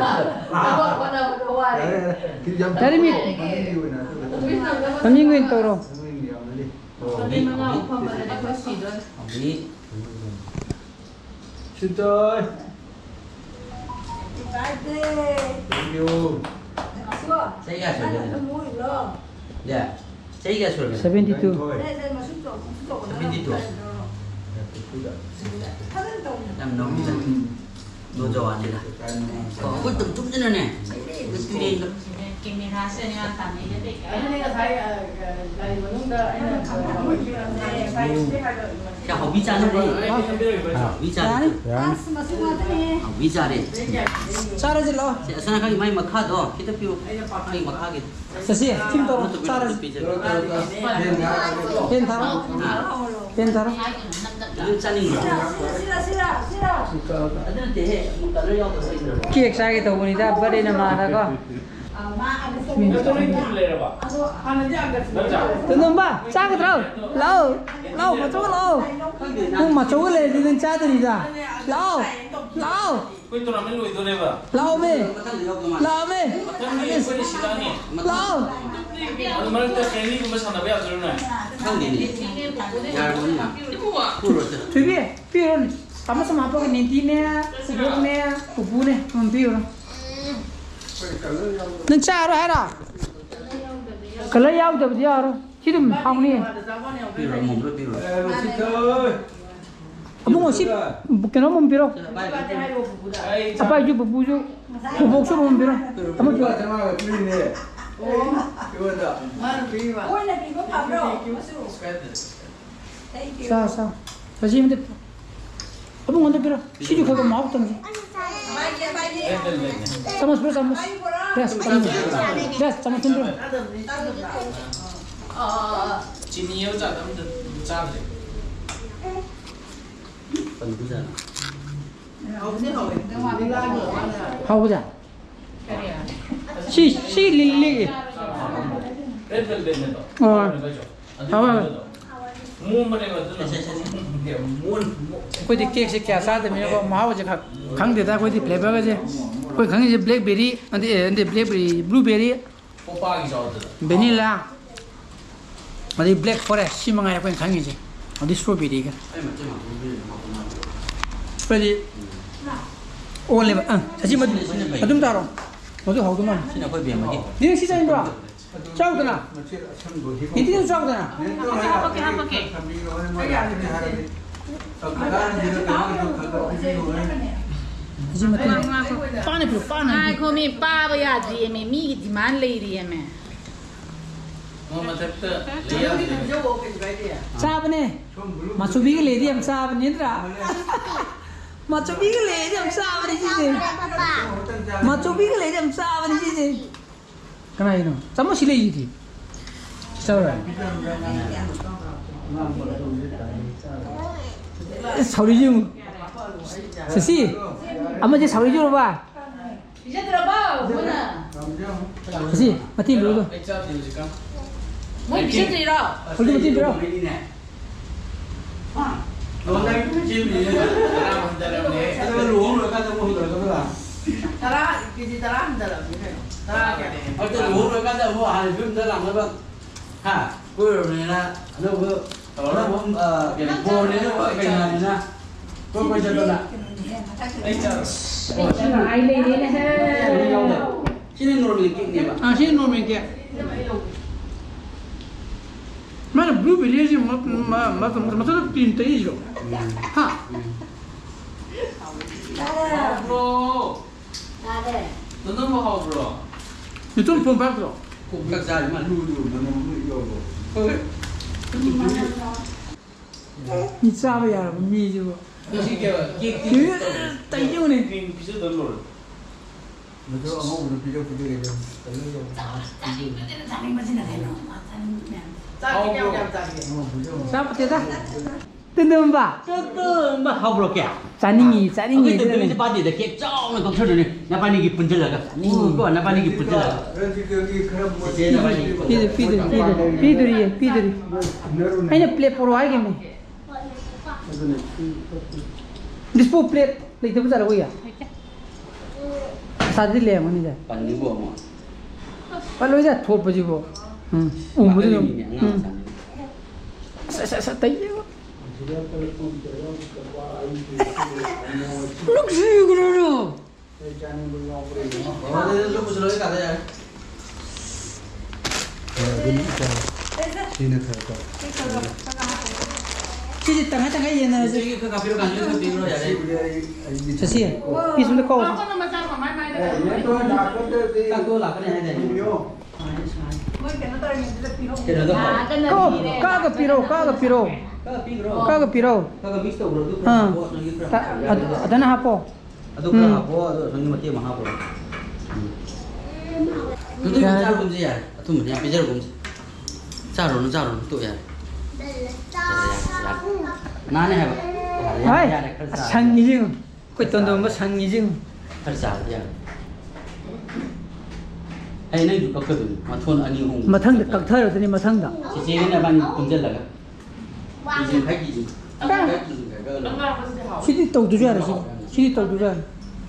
ꯊꯕꯛ ꯍꯣꯠꯅꯕꯗ ꯋꯥꯔꯦ꯫ ꯌꯥꯔꯦ, ꯌꯥꯔꯦ꯫ ꯌꯥꯝ ꯌꯥꯔꯦ, ꯃꯤ꯫ ꯃꯅꯤꯡꯒꯤ ꯑꯣꯏꯅ ꯑꯗꯨꯒ ꯃꯃꯤꯡ ꯑꯣꯏꯅ ꯇꯧꯔꯣ꯫ ꯃꯃꯤꯡ ꯌꯥꯝꯃꯗꯤ꯫ ꯃꯤ ꯃꯉꯥꯃꯨꯛ ꯐꯝꯕꯗꯗꯤ ꯑꯩꯈꯣꯏ ꯁꯤꯗꯣꯏꯅꯤ꯫ ꯁꯤꯗꯣꯏ꯫ Thank you꯫ ꯆꯍꯤ ꯀꯌꯥ ꯁꯨꯔꯒꯦ? ꯌꯥ꯫ ꯆꯍꯤ ꯀꯌꯥ ꯁꯨꯔꯒꯦ? Seventy two꯫ Seventy two꯫ ꯌꯥꯝ ꯅꯧꯔꯤꯗ꯫ ꯅꯣ ꯖꯋꯥꯟꯅꯤꯗ꯫ ꯀꯣ, ꯑꯩꯈꯣꯏ ꯇꯨꯝ ꯇꯨꯝꯗꯅꯅꯦ꯫ ꯇꯨꯔꯦꯟꯗ꯫ ꯀꯦꯃꯦꯔꯥꯁꯦ ꯌꯥꯝ ꯇꯥꯟꯅꯩꯗ ꯀꯩ ꯑꯗꯨꯅꯦ ꯉꯁꯥꯏ, ꯑ, ꯒꯥꯔꯤ ꯃꯅꯨꯡꯗ ꯑꯩꯅ ꯁꯤ ꯍꯥꯎꯕꯤ ꯆꯥꯅꯕ꯭ꯔꯣ? ꯍꯥꯎꯕꯤ ꯆꯥꯔꯦ꯫ ꯌꯥꯅꯤ꯫ ꯍꯥꯎꯕꯤ ꯆꯥꯔꯦ꯫ ꯆꯥꯔꯁꯤ ꯂꯥꯛꯑꯣ꯫ ꯁꯤ ꯑꯁꯣꯝ ꯅꯥꯀꯟꯒꯤ ꯃꯥꯏ ꯃꯈꯥꯗꯣ ꯈꯤꯇ ꯄꯤꯌꯨ꯫ ꯃꯥꯏ ꯃꯈꯥꯒꯤ꯫ ꯆꯠꯁꯤ, ꯆꯤꯡ ꯇꯧꯔꯣ, ꯆꯥꯔꯁꯤ꯫ ꯐꯦꯟ ꯊꯥꯔꯣ꯫ ꯐꯦꯟ ꯊꯥꯔꯣ꯫ ꯑꯗꯨ ꯆꯥꯅꯤꯡꯕ꯭ꯔꯣ? ꯑꯗꯨ ꯅꯠꯇꯦꯍꯦ, ꯑꯃꯨꯛ colour ꯌꯥꯎꯗꯕ ꯂꯩꯇ꯭ꯔꯕꯣ? ꯀꯦꯛ ꯆꯥꯒꯦ ꯇꯧꯕꯅꯤꯗ, birthday ꯅꯃꯥꯗꯀꯣ꯫ ꯇꯣꯟꯗꯣꯝꯕ, ꯆꯥꯒꯗ꯭ꯔꯣ? ꯂꯥꯛꯑꯣ, ꯂꯥꯛꯑꯣ, ꯃꯆꯧꯒ ꯂꯥꯛꯑꯣ꯫ ꯅꯪ ꯃꯆꯧꯒ ꯂꯩꯔꯗꯤ ꯅꯪ ꯆꯥꯗꯣꯏꯅꯤꯗ꯫ ꯂꯥꯛꯑꯣ, ꯂꯥꯛꯑꯣ꯫ ꯑꯩꯈꯣꯏ tournament ꯂꯣꯏꯗꯣꯔꯦꯕ꯫ ꯂꯥꯛꯑꯣꯃꯦ꯫ ꯂꯥꯛꯑꯣꯃꯦ꯫ ꯃꯊꯪꯗꯤ ꯑꯩꯈꯣꯏꯅ ꯁꯤꯜꯂꯛꯑꯅꯤ꯫ ꯂꯥꯛꯑꯣ꯫ ꯑꯗꯨ ꯃꯔꯛꯇ friendlyꯒꯨꯝꯕ ꯁꯥꯟꯅꯕ ꯌꯥꯗꯣꯏꯔꯣ ꯅꯣꯏ? ꯈꯪꯗꯦꯅꯦ꯫ ꯌꯥꯔꯕꯅꯤꯅ꯫ ꯄꯨꯔꯣ ꯆꯠꯂꯣ꯫ ꯊꯣꯏꯕꯤ, ꯄꯤꯔꯣꯅꯦ꯫ ꯆꯥꯃꯁ ꯑꯃ ꯍꯥꯞꯄꯒ ꯅꯦꯟꯇꯤꯅꯦ, ꯁꯤꯕꯣꯛꯅꯦ, ꯄꯨꯄꯨꯅꯦ꯫ ꯎꯝ, ꯄꯤꯔꯣ꯫ ꯅꯪ ꯆꯥꯔꯣ ꯍꯥꯏꯔꯣ? Colour ꯌꯥꯎꯗꯕꯗꯤ ꯌꯥꯔꯣꯏ꯫ ꯁꯤ ꯑꯗꯨꯝ ꯍꯥꯎꯅꯤꯌꯦ꯫ ꯄꯤꯔꯣ, ꯑꯃꯨꯕꯗꯣ ꯄꯤꯔꯣ꯫ ꯑꯕꯨꯡꯉꯣ, ꯁꯤ ꯀꯩꯅꯣꯝ ꯑꯃ ꯄꯤꯔꯣ꯫ ꯑꯄꯥꯏꯁꯨ, ꯄꯨꯄꯨꯁꯨ, ꯕꯣꯕꯣꯛꯁꯨ ꯑꯃꯃꯝ ꯄꯤꯔꯣ꯫ ꯑꯃ ꯄꯤꯔꯣ꯫ ꯃꯣꯏꯅ ꯄꯤꯕ ꯐꯕ꯭ꯔꯣ? ꯆꯥ, ꯆꯥ꯫ ꯆꯥꯁꯤ ꯑꯝꯇ꯫ ꯑꯕꯨꯡꯉꯣ ꯑꯝꯇ ꯄꯤꯔꯣ꯫ ꯁꯤꯁꯨ ꯈꯔ ꯈꯔ ꯃꯍꯥꯎ ꯇꯪꯁꯤ꯫ ꯆꯥꯃꯁ ꯄꯤꯔꯣ, ꯆꯥꯃꯁ꯫ ꯌꯦꯁ, ꯆꯥꯃꯁ ꯑꯝ ꯄꯤꯔꯣ꯫ ꯆꯤꯅꯤ ꯌꯥꯎ ꯆꯥꯗ ꯑꯝꯇ ꯆꯥꯗ꯭ꯔꯦ꯫ ꯍꯥꯎꯕꯖꯥ? ꯁꯤ, ꯁꯤ ꯂꯤꯛ ꯂꯤꯛꯏ꯫ Red velvetꯅꯦ ꯑꯗꯣ꯫ ꯑꯣ꯫ ꯍꯥꯎꯋꯦ, ꯍꯥꯎꯋꯦ꯫ ꯃꯣꯟꯕꯅꯦꯕ ꯑꯗꯨꯅ꯫ ꯑꯩꯈꯣꯏꯗꯤ ꯀꯦꯛꯁꯦ ꯀꯌꯥ ꯆꯥꯗꯕꯅꯤꯅꯀꯣ, ꯃꯍꯥꯎꯁꯦ ꯈ-, ꯈꯪꯗꯦꯗ꯫ ꯑꯩꯈꯣꯏꯗꯤ ꯐ꯭ꯂꯦꯕꯔꯒꯁꯦ ꯑꯩꯈꯣꯏ ꯈꯪꯉꯤꯁꯦ ꯕ꯭ꯂꯦꯛꯕꯦꯔꯤ, ꯅꯠꯇꯦ, ꯑꯦ, ꯅꯠꯇꯦ, ꯕ꯭ꯂꯦꯛꯕꯦꯔꯤ, ꯕ꯭ꯂꯨꯕꯦꯔꯤ, ꯀꯣꯄꯥꯒꯤ ꯆꯥꯎꯗꯅ꯫ ꯚꯦꯅꯤꯂꯥ, ꯑꯗꯩ ꯕ꯭ꯂꯦꯛ ꯐꯣꯔꯦꯁ, ꯁꯤ ꯃꯉꯥꯏ ꯑꯩꯈꯣꯏꯅ ꯈꯪꯉꯤꯁꯦ꯫ ꯑꯗꯩ ꯁ꯭ꯇ꯭ꯔꯣꯕꯦꯔꯤꯒ꯫ ꯑꯩ ꯃꯇꯦꯛ ꯃꯇꯦꯛ ꯄꯤꯔꯤꯅꯦ, ꯃꯄꯨꯝ ꯃꯄꯨꯝ꯫ ꯑꯩꯈꯣꯏꯗꯤ ꯑꯣꯜꯂꯦꯕ꯫ ꯑꯪ, ꯁꯤ ꯃꯇꯨꯝ, ꯁꯤꯅ ꯐꯩ꯫ ꯃꯇꯨꯝ ꯇꯥꯔꯣ꯫ ꯃꯗꯨ ꯍꯥꯎꯗꯧ ꯃꯥꯜꯂꯦ꯫ ꯁꯤꯅ ꯑꯩꯈꯣꯏ ꯕꯦꯝꯃꯒꯤ꯫ ꯅꯦ, ꯁꯤ ꯆꯥꯅꯤꯡꯕ꯭ꯔꯣ? ꯆꯥꯎꯗꯅ꯫ ꯅꯦꯇꯤꯗꯨ ꯆꯥꯎꯗꯅ꯫ ꯍꯥꯄꯛꯀꯦ, ꯍꯥꯄꯛꯀꯦ꯫ ꯑꯁꯤ ꯃꯇꯨꯡ꯫ ꯄꯥꯅ ꯄꯤꯔꯣ, ꯄꯥꯅ ꯄꯤꯔꯣ꯫ ꯉꯥꯏꯈꯣ, ꯃꯤ ꯄꯥꯕ ꯌꯥꯗ꯭ꯔꯤꯌꯦ, ꯃꯤ, ꯃꯤꯒꯤ ꯗꯤꯃꯥꯟ ꯂꯩꯔꯤꯌꯦ, ꯃꯦ꯫ ꯃꯣꯏ ꯃꯊꯛꯇ ꯂꯩ ꯌꯥꯗ꯭ꯔꯦ꯫ ꯆꯥꯕꯅꯦ꯫ ꯃꯥꯆꯨꯕꯤꯒ ꯂꯩꯔꯗꯤ ꯌꯥꯝ ꯆꯥꯕꯅꯤ ꯅꯠꯇ꯭ꯔꯥ? ꯃꯥꯆꯨꯕꯤꯒ ꯂꯩꯔꯗꯤ ꯌꯥꯝ ꯆꯥꯕꯅꯤ ꯁꯤꯁꯦ꯫ ꯃꯥꯆꯨꯕꯤꯒ ꯂꯩꯔꯗꯤ ꯌꯥꯝ ꯆꯥꯕꯅꯤ ꯁꯤꯁꯦ꯫ ꯀꯅꯥꯒꯤꯅꯣ? ꯆꯥꯃꯁ ꯂꯩꯁꯤꯗꯤ꯫ ꯆꯥꯎꯔꯦ꯫ ꯑꯦ, ꯁꯥꯎꯔꯤꯁꯤ ꯌꯦꯡꯉꯨ꯫ ꯁꯁꯤ, ꯑꯃꯁꯦ ꯁꯥꯎꯔꯤꯁꯤ ꯎꯔꯕ? ꯄꯤꯖꯗ꯭ꯔꯕꯣ? ꯃꯣꯏꯅ? ꯁꯁꯤ, ꯃꯇꯦꯡ ꯂꯧꯔꯣ꯫ ꯑꯩ ꯆꯥꯗ꯭ꯔꯤ ꯍꯧꯖꯤꯛꯀꯥꯟ꯫ ꯃꯣꯏ ꯄꯤꯖꯗ꯭ꯔꯤꯔꯣ? ꯍꯧꯖꯤꯛ ꯃꯇꯦꯡ ꯄꯤꯔꯣ꯫ ꯂꯨꯍꯣꯡꯕꯒꯤ ꯄꯨꯟꯁꯤ ꯑꯃꯅꯤꯅꯦ꯫ ꯇꯔꯥ ꯍꯟꯊꯔꯕꯅꯦ꯫ ꯑꯗꯨꯒ ꯂꯨꯍꯣꯡ ꯂꯣꯏꯔꯀꯥꯟꯗ ꯑꯃꯨꯛ ꯍꯟꯊꯔꯛꯀꯗꯕ꯭ꯔꯥ? ꯇꯔꯥ, ꯀꯦꯖꯤ ꯇꯔꯥ ꯍꯟꯊꯔꯕꯅꯦ ꯀꯩꯅꯣ꯫ ꯇꯔꯥ ꯀꯌꯥ? ꯑꯗꯨ ꯂꯨꯍꯣꯡ ꯂꯣꯏꯔꯀꯥꯟꯗ ꯑꯃꯨꯛ ꯍꯥꯟꯅ ꯐꯤꯕꯝꯗ ꯂꯥꯛꯅꯕ꯫ ꯍꯥ? ꯀꯣꯏꯔꯨꯔꯕꯅꯤꯅ ꯑꯅꯧꯕ ꯇꯧꯔꯒ ꯑꯃꯨꯛ, ꯑ, ꯀꯩꯅꯣ, ꯕꯣꯔꯅꯦ ꯑꯅꯧꯕ ꯀꯩꯅꯥꯅꯤꯅ꯫ ꯀꯣꯏ ꯀꯣꯏ ꯆꯠꯇꯅ꯫ ꯑꯩ ꯆꯥꯔꯣ꯫ ꯑꯣ, ꯁꯤꯅ ꯅꯨꯡꯉꯥꯏ ꯂꯩꯔꯦꯅꯦꯍꯦ꯫ ꯀꯩꯅꯣ ꯌꯥꯎꯗꯦ꯫ ꯁꯤꯅ ꯅꯣꯔꯃꯦꯜ ꯀꯦꯛꯅꯦꯕ꯫ ꯑꯥ, ꯁꯤꯅ ꯅꯣꯔꯃꯦꯜ ꯀꯦꯛ꯫ ꯃꯥꯅ ꯕ꯭ꯂꯨꯕꯦꯔꯤ ꯍꯥꯏꯁꯦ ꯃ-, ꯃ-, ꯃ-, ꯃꯊꯛꯇ ꯀ꯭ꯔꯤꯝ ꯇꯩꯔꯤꯁꯤꯔꯣ? ꯎꯝ꯫ ꯍꯥ? ꯎꯝ꯫ ꯍꯥꯎꯕ꯭ꯔꯣ? ꯇꯥꯗꯦ꯫ ꯅꯅꯝꯕ ꯍꯥꯎꯕ꯭ꯔꯣ? ꯅꯇꯣꯝ ꯐꯣꯟ ꯄꯥꯏꯔꯛꯇ꯭ꯔꯣ? ꯆꯥꯛ ꯆꯥꯔꯤ ꯃꯥ ꯂꯨ ꯂꯨ ꯃꯅꯝ ꯑꯃ ꯌꯧꯕ꯫ ꯍꯣꯏ꯫ ꯃꯤ ꯆꯥꯕ ꯌꯥꯔꯕ ꯃꯤꯁꯤꯕꯨ꯫ ꯉꯁꯤ ꯀꯌꯥ? ꯀꯦꯛꯇꯤ ꯀꯦꯛ ꯇꯩꯖꯧꯅꯦ꯫ ꯀ꯭ꯔꯤꯝ ꯄꯤꯖꯗ ꯂꯣꯏꯔꯦ꯫ ꯃꯗꯨ ꯑꯉꯧꯕꯗꯨ ꯄꯤꯖꯧ, ꯄꯤꯖꯒꯦ ꯑꯗꯨꯝ꯫ ꯆꯥꯅꯤꯡꯕꯁꯤꯅ, ꯆꯥꯅꯤꯡꯕꯁꯤꯅ ꯀꯩꯅꯣ? ꯃꯥ ꯆꯥꯅꯤꯡꯕ ꯃꯌꯥꯝ꯫ ꯆꯥꯛꯇꯤ ꯀꯌꯥꯝ ꯀꯌꯥꯝ ꯆꯥꯒꯦ? ꯑꯉꯧꯕ ꯄꯤꯖꯧ꯫ ꯆꯥ ꯐꯠꯇꯦꯗ꯫ ꯇꯨꯝꯕ꯫ ꯇꯨꯝꯕ ꯍꯧꯕ꯭ꯔꯣ ꯀꯦꯛ? ꯆꯥꯅꯤꯡꯉꯤ, ꯆꯥꯅꯤꯡꯉꯤ, ꯑꯩꯈꯣꯏ ꯇꯨꯝꯗꯣꯏꯁꯦ ꯆꯥꯅꯤꯡꯉꯤ꯫ ꯕꯥꯔꯗꯦꯗ ꯀꯦꯛ ꯆꯥꯎꯅ ꯀꯛꯊꯗꯣꯏꯅꯤ꯫ ꯅꯕꯥꯅꯤꯒꯤ ꯄꯨꯟꯁꯤꯜꯂꯒ꯫ ꯆꯥꯅꯤꯡꯉꯤ꯫ ꯀꯣ, ꯅꯕꯥꯅꯤꯒꯤ ꯄꯨꯟꯁꯤꯜꯂꯒ꯫ ꯔꯟꯖꯤꯠꯀꯤ ꯈꯔ ꯃꯣꯠ-, ꯏꯆꯦ ꯅꯕꯥꯅꯤꯒꯤ ꯄꯤꯗꯨ, ꯄꯤꯗꯨ, ꯄꯤꯗꯨ, ꯄꯤꯗꯨꯔꯤꯌꯦ, ꯄꯤꯗꯨꯔꯤ꯫ ꯑꯩꯅ ꯄ꯭ꯂꯦꯠ ꯄꯣꯔꯛꯑꯣ ꯍꯥꯏꯈꯤꯕꯅꯦ꯫ ꯑꯗꯨꯅꯦ꯫ ꯗꯤꯁꯄꯣ ꯄ꯭ꯂꯦꯠ ꯂꯩꯇꯕ ꯖꯥꯠꯂꯣ ꯑꯩꯈꯣꯏꯒꯤ? ꯑꯁꯥꯗꯤ ꯂꯩꯔꯝꯒꯅꯤꯗ꯫ ꯄꯟꯅꯤꯕꯨ ꯑꯃꯨꯛ꯫ ꯄꯜꯂꯣꯏꯗ, ꯊꯣꯠꯄꯁꯤꯕꯨ꯫ ꯎꯝ, ꯎꯝꯕꯗꯨ ꯑꯗꯨꯝ꯫ ꯄꯥꯈꯠꯂꯤꯅꯤꯅꯦ, ꯑꯉꯥꯡ ꯎꯝ꯫ ꯃꯆꯥꯅꯤꯅ꯫ ꯑꯁ, ꯑꯁ, ꯑꯁ, ꯇꯩꯌꯦꯕ꯫ ꯅꯨꯡꯁꯤꯈ꯭ꯔꯣ꯫ ꯁꯤꯅ ꯈꯔ ꯀꯣ꯫ ꯁꯤꯁꯦ ꯇꯪꯈꯥꯏ ꯇꯪꯈꯥꯏ ꯌꯦꯟꯅꯔꯁꯦ꯫ ꯁꯤꯒꯤ ꯈꯔ ꯀꯥꯞꯄꯤꯔꯣ, ꯀꯥꯟꯁꯤꯗ ꯈꯔ ꯄꯤꯈ꯭ꯔꯣ, ꯌꯥꯔꯦ꯫ ꯁꯤꯕꯨꯗꯤ ꯑꯩ, ꯑꯩꯗꯤ ꯁꯤ, ꯄꯤꯁ ꯑꯝꯇ ꯀꯛꯑꯣ꯫ ꯑꯦ, ꯅꯦ, ꯇꯣ ꯂꯥꯛꯀꯗ꯭ꯔꯗꯤ ꯆꯥꯛꯇꯣ ꯂꯥꯛꯀꯅꯤ ꯍꯥꯏꯗꯥꯏꯅꯦ? ꯌꯦꯡꯉꯣ꯫ ꯀꯩꯅꯣꯗꯣ ꯍꯥꯎ꯫ ꯀꯛꯑꯣ, ꯀꯛꯑꯒ ꯄꯤꯔꯛꯑꯣ, ꯀꯛꯑꯒ ꯄꯤꯔꯛꯑꯣ꯫ ꯀꯛꯑ ꯄꯤꯈ꯭ꯔꯣ꯫ ꯀꯛꯑꯒ ꯄꯤꯔꯛꯑꯣ꯫ ꯀꯛꯑꯒ mix ꯇꯧꯈ꯭ꯔꯣ, ꯑꯗꯨ ꯑꯥ꯫ ꯄꯣꯠ ꯅꯪꯒꯤ ꯈꯔ ꯑ-, ꯑꯗꯨ, ꯑꯗꯨꯅ ꯍꯥꯞꯄꯣ꯫ ꯑꯗꯨ ꯈꯔ ꯎꯝ꯫ ꯍꯥꯞꯄꯣ, ꯑꯗꯨ ꯑꯁꯣꯝꯒꯤ ꯃꯇꯦꯛ ꯑꯃ ꯍꯥꯞꯄꯣ꯫ ꯎꯝ꯫ ꯑꯗꯨꯗꯤ ꯌꯥꯔꯦ꯫ ꯆꯥꯔꯒꯨꯝꯁꯦ ꯌꯥꯔꯦ꯫ ꯑꯊꯨꯝꯕꯗꯤ ꯌꯥꯝ ꯄꯤꯖꯔꯒꯨꯝꯁꯦ꯫ ꯆꯥꯔꯨꯔꯅꯨ, ꯆꯥꯔꯨꯔꯅꯨ, ꯇꯣꯛ ꯌꯥꯔꯦ꯫ ꯌꯥꯔꯦ, ꯌꯥꯔꯦ, ꯌꯥꯔꯦ꯫ ꯅꯥꯅꯦ ꯍꯥꯏꯕ꯫ ꯌꯥꯔꯦ, ꯌꯥꯔꯦ, ꯍꯥꯏ, ꯌꯥꯔꯦ, ꯈꯔ ꯆꯥꯔꯣ꯫ ꯁꯪꯉꯤꯁꯤ ꯌꯦꯡꯉꯨ꯫ ꯑꯩꯈꯣꯏ ꯇꯣꯟꯗꯣꯝꯕ ꯁꯪꯉꯤꯁꯤ ꯌꯦꯡꯉꯨ꯫ ꯈꯔ ꯆꯥꯔꯗꯤ ꯌꯥꯔꯦ꯫ ꯑꯩ ꯅꯪꯁꯨ ꯀꯛꯀꯗꯣꯏꯅꯤ, ꯃꯊꯣꯟ ꯑꯅꯤ ꯑꯍꯨꯝ ꯃꯊꯪꯗ ꯀꯛꯊꯔꯣ꯫ ꯀꯛꯊꯔꯗꯨꯅꯤ, ꯃꯊꯪꯗ꯫ ꯆꯤꯆꯦꯒ ꯅꯕꯥꯅꯤ ꯄꯨꯟꯁꯤꯜꯂꯒ꯫ ꯀꯤꯖꯤꯡ ꯈꯥꯏ ꯀꯤꯖꯤꯡ꯫ ꯀꯥꯏ? ꯈꯥꯏ ꯀꯤꯖꯤꯡ ꯈꯥꯏ ꯀꯛꯑꯒ꯫ ꯁꯤꯗꯤ ꯇꯧꯗ꯭ꯔꯁꯨ ꯌꯥꯔꯦ, ꯁꯤꯗꯤ꯫ ꯁꯤꯗꯤ ꯇꯧꯗ꯭ꯔꯁꯨ ꯌꯥꯔꯦ꯫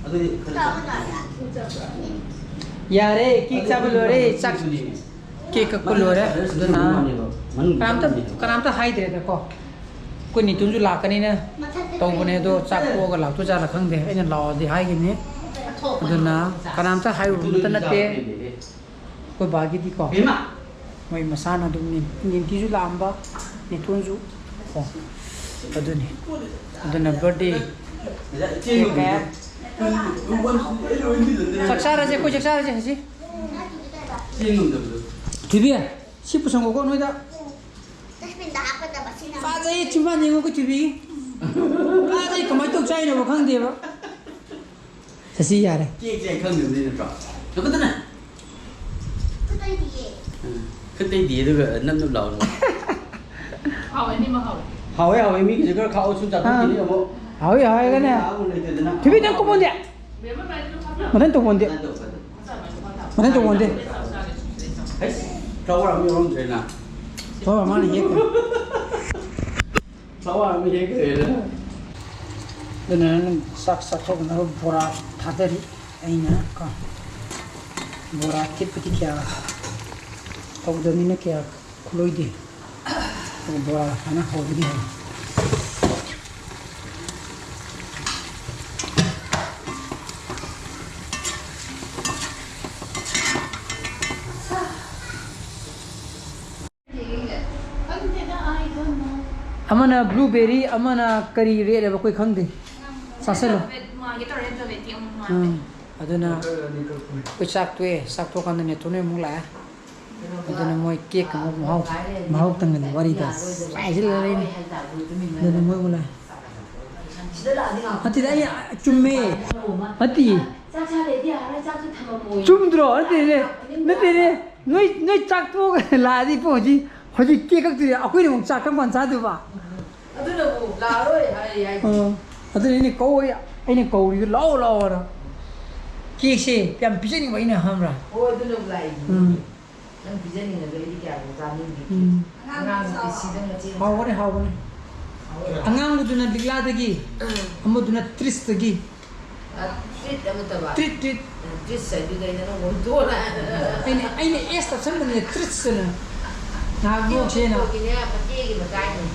ꯑꯗꯨꯗꯤ ꯈꯔ ꯆꯥ-, ꯌꯥꯔꯦ, ꯀꯦꯛ ꯆꯥꯕ ꯂꯣꯏꯔꯦ꯫ ꯆꯥꯛ, ꯀꯦꯛ ꯀꯛꯄ ꯂꯣꯏꯔꯦ꯫ ꯑꯗꯨꯅ ꯃꯅꯨꯡꯗ ꯀꯅꯥꯝꯇ, ꯊꯝꯃꯦ꯫ ꯀꯅꯥꯝꯇ ꯍꯥꯏꯗ꯭ꯔꯦꯗꯀꯣ꯫ ꯑꯩꯈꯣꯏ ꯅꯤꯇꯨꯟꯁꯨ ꯂꯥꯛꯀꯅꯤꯅ ꯇꯧꯕꯅꯦ, ꯑꯗꯣ ꯆꯥꯛ ꯇꯣꯛꯑꯒ ꯂꯥꯛꯇꯣꯏꯖꯥꯠꯂ ꯈꯪꯗꯦ꯫ ꯑꯩꯅ ꯂꯥꯛꯑꯣꯗꯤ ꯍꯥꯏꯈꯤꯕꯅꯤ꯫ ꯑꯗꯨꯅ ꯀꯅꯥꯝꯇ ꯍꯥꯏꯔꯨꯕ ꯑꯃꯠꯇ ꯅꯠꯇꯦ꯫ ꯑꯩꯈꯣꯏ ꯕꯥꯒꯤꯗꯤꯀꯣ, ꯃꯣꯏ ꯃꯁꯥꯅ ꯑꯗꯨꯝ ꯅꯤꯟ-, ꯅꯤꯟꯇꯤꯁꯨ ꯂꯥꯛꯑꯝꯕ, ꯅꯤꯇꯣꯟꯁꯨ ꯀꯣ, ꯑꯗꯨꯅꯤ꯫ ꯑꯗꯨꯅ birthday cake ꯀꯌꯥ-, ꯆꯥꯛ ꯆꯥꯔꯁꯦ, ꯑꯩꯈꯣꯏ ꯆꯥꯛ ꯆꯥꯔꯁꯦ ꯍꯧꯖꯤꯛ꯫ ꯊꯣꯏꯕꯤ, ꯁꯤ ꯄꯨꯁꯟꯈꯣꯀꯣ ꯅꯣꯏꯗ꯫ Dustbin ꯗ ꯍꯥꯞꯀꯗꯕ ꯁꯤꯅ꯫ ꯐꯖꯩ, ꯆꯤꯝꯕꯥꯟ ꯌꯦꯡꯉꯨ ꯑꯩꯈꯣꯏ ꯊꯣꯏꯕꯤꯒꯤ꯫ ꯐꯖꯩ, ꯀꯃꯥꯏꯅ ꯇꯧ ꯆꯥꯏꯅꯣꯕ ꯈꯪꯗꯦꯕ꯫ ꯁꯤ ꯌꯥꯔꯦ꯫ ꯀꯦꯛꯁꯦ ꯑꯩ ꯈꯪꯗꯕꯅꯤ ꯅꯠꯇ꯭ꯔꯣ? ꯂꯧꯈꯠꯇꯅ꯫ ꯈꯨꯠ ꯇꯩꯗꯤꯌꯦ꯫ ꯎꯝ꯫ ꯈꯨꯠ ꯇꯩꯗꯤꯌꯦ, ꯑꯗꯨꯒ ꯅꯞ ꯅꯞ ꯂꯥꯎꯔꯒ꯫ ꯍꯥꯎꯋꯦ, ꯑꯅꯤꯃꯛ ꯍꯥꯎꯋꯦ꯫ ꯍꯥꯎꯋꯦ, ꯍꯥꯎꯋꯦ, ꯃꯤꯒꯤꯁꯨ ꯈꯔ ꯈꯥꯛꯑꯣ, ꯁꯨꯝ ꯆꯥꯊꯣꯛꯈꯤꯅꯤ ꯑꯥ꯫ ꯑꯃꯨꯛ꯫ ꯍꯥꯎꯋꯦ, ꯍꯥꯎꯋꯦ, ꯀꯅꯦ꯫ ꯆꯥꯕ ꯂꯩꯇꯗꯅ꯫ ꯊꯣꯏꯕꯤ, ꯅꯪ ꯀꯨꯞꯄꯣꯟꯗꯦ꯫ ꯃꯊꯟ ꯇꯧꯕꯣꯟꯗꯦ꯫ ꯃꯊꯟ ꯇꯧꯕꯣꯟꯗꯦ꯫ ꯍꯩꯁ, flower ꯑꯃ ꯌꯥꯎꯔꯝꯗ꯭ꯔꯦꯅ꯫ Flower ꯃꯥꯅ ꯍꯦꯛꯈ꯭ꯔꯦ꯫ Flower ꯑꯃ ꯍꯦꯛꯈ꯭ꯔꯦꯅ꯫ ꯑꯗꯨꯅ ꯅꯪ ꯆꯥꯛ ꯆꯥꯊꯣꯛꯅꯕ ꯕꯣꯔꯥ ꯊꯥꯗꯔꯤ꯫ ꯑꯩꯅ ꯀꯣ, ꯕꯣꯔꯥ ꯊꯤꯠꯄꯗꯤ ꯀꯌꯥ ꯇꯧꯗꯕꯅꯤꯅ ꯀꯌꯥ ꯈꯨꯂꯣꯏꯗꯦ꯫ ꯑꯗꯨꯒ ꯕꯣꯔꯥ ꯁꯨꯃꯥꯏꯅ ꯍꯧꯕꯗꯤ ꯍꯧꯏ꯫ ꯑꯃꯅ blueberry, ꯑꯃꯅ ꯀꯔꯤ red ꯍꯥꯏꯕ ꯑꯩꯈꯣꯏ ꯈꯪꯗꯦ꯫ ꯆꯥꯁꯤꯜꯂꯣ꯫ ꯎꯝ꯫ ꯑꯗꯨꯅ ꯑꯩꯈꯣꯏ ꯆꯥꯛ ꯇꯣꯛꯑꯦ꯫ ꯆꯥꯛ ꯇꯣꯛꯑꯀꯥꯟꯗ ꯅꯦꯇꯣꯟ ꯍꯣꯏ ꯑꯃꯨꯛ ꯂꯥꯛꯑꯦ꯫ ꯑꯗꯨꯅ ꯃꯣꯏ cake ꯑꯃꯨꯛ ꯃꯍꯥꯎ, ꯃꯍꯥꯎ ꯇꯪꯒꯅꯤ ꯋꯥꯔꯤꯗ꯫ ꯍꯥꯏꯖꯤꯜꯂꯔꯣꯏꯅꯦ꯫ ꯑꯗꯨꯅ ꯃꯣꯏ ꯑꯃꯨꯛ ꯂꯥꯛꯑꯦ꯫ ꯅꯠꯇꯦꯗ, ꯑꯩ ꯆꯨꯝꯃꯦ꯫ ꯅꯠꯇꯦ꯫ ꯆꯥꯛ ꯆꯥꯗ꯭ꯔꯗꯤ ꯌꯥꯔꯔꯣꯏ, ꯆꯥꯛꯁꯨ ꯊꯝꯃꯝꯃꯣꯏ꯫ ꯆꯨꯝꯗ꯭ꯔꯣ? ꯅꯠꯇꯦꯅꯦ꯫ ꯅꯠꯇꯦꯅꯦ꯫ ꯅꯣꯏ, ꯅꯣꯏ ꯆꯥꯛ ꯇꯣꯛꯑꯒ ꯂꯥꯛꯑꯗꯤ ꯏꯕꯣ ꯍꯧꯖꯤꯛ, ꯍꯧꯖꯤꯛ cake ꯀꯛꯇꯣꯏꯅꯦ꯫ ꯑꯩꯈꯣꯏꯅ ꯑꯃꯨꯛ ꯆꯥꯛ ꯀꯔꯝ ꯀꯥꯟꯗ ꯆꯥꯗꯣꯏꯕ? ꯑꯗꯨꯅꯕꯨ ꯂꯥꯛꯑꯔꯣꯏ ꯍꯥꯏꯔꯤ ꯍꯥꯏꯁꯦ꯫ ꯑꯣ꯫ ꯑꯗꯨꯅ ꯑꯩꯅ ꯀꯧ-, ꯑꯩꯅ ꯀꯧꯔꯤꯗꯣ ꯂꯥꯛꯑꯣ, ꯂꯥꯛꯑꯣꯅ꯫ Cakeꯁꯦ ꯌꯥꯝ ꯄꯤꯖꯅꯤꯡꯕ ꯑꯩꯅ, ꯈꯪꯕ꯭ꯔꯥ? ꯍꯣꯏ, ꯑꯗꯨꯅꯕꯨ ꯂꯥꯛꯏꯅꯦ꯫ ꯎꯝ꯫ ꯅꯪ ꯄꯤꯖꯅꯤꯡꯉꯁꯨ ꯑꯩꯗꯤ ꯀꯌꯥ ꯆꯥꯅꯤꯡꯗꯦ꯫ ꯎꯝ꯫ ꯑꯉꯥꯡꯁꯨ ꯄꯤꯁꯤꯗ ꯃꯆꯦ ꯃꯆꯥ꯫ ꯍꯥꯎꯕꯅꯦ, ꯍꯥꯎꯕꯅꯦ꯫ ꯍꯥꯎꯋꯦ꯫ ꯑꯉꯥꯡꯕꯗꯨꯅ ꯂꯤꯛꯂꯥꯗꯒꯤ, ꯎꯝ꯫ ꯑꯃꯗꯨꯅ ꯇ꯭ꯔꯤꯁꯇꯒꯤ꯫ ꯑ, treat ꯑꯃ ꯇꯕ꯫ Treat, treat꯫ ꯎꯝ, treat ꯍꯥꯏꯗꯨꯗ ꯑꯩꯅ ꯅꯪ ꯑꯣꯟꯊꯣꯛꯑꯣꯔꯥ꯫ ꯑꯩꯅ, ꯑꯩꯅ S ꯇꯞꯁꯟꯕꯅꯦ, treats ꯑꯅ꯫ ꯉꯥꯏꯍꯥꯛ ꯅꯣꯛꯁꯦꯅ꯫ ꯄꯨꯁꯄꯒꯤꯅꯦ, ꯃꯆꯦꯒꯤ ꯃꯆꯥꯒꯤꯅꯦ꯫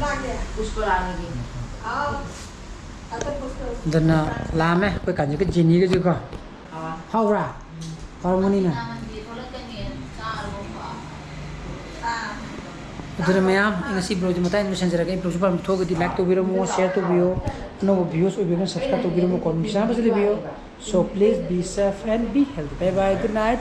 ꯀꯅꯥꯒꯤ? ꯄꯨꯁꯄꯔꯥꯅꯤꯒꯤ꯫ ꯑꯥꯎ꯫ ꯑꯗꯨꯅ ꯂꯥꯝꯃꯦ ꯑꯩꯈꯣꯏ ꯀꯥꯟꯆꯤꯒ ꯖꯦꯅꯤꯒꯁꯨꯀꯣ꯫ ꯍꯥꯎꯕ꯭ꯔꯥ? ꯍꯥꯎꯔꯝꯒꯅꯤꯅ꯫ ꯑꯗꯨꯅ ꯃꯌꯥꯝ, ꯑꯩ ꯉꯁꯤ vlogꯁꯦ ꯃꯇꯥꯡ ꯂꯣꯏꯁꯤꯟꯖꯔꯒꯦ꯫ ꯑꯩ vlogꯁꯦ ꯄꯥꯝꯕ ꯊꯣꯛꯑꯒꯗꯤ like ꯇꯧꯕꯤꯔꯝꯃꯣ, share ꯇꯧꯕꯤꯌꯣ, ꯑꯅꯧꯕ viewers ꯑꯣꯏꯕꯤꯔꯒꯅ subscribe ꯇꯧꯕꯤꯔꯝꯃꯣ, comment ꯁꯥꯟꯅꯕꯁꯨ ꯂꯩꯕꯤꯌꯣ꯫ So please be safe and be healthy. Bye bye, good night.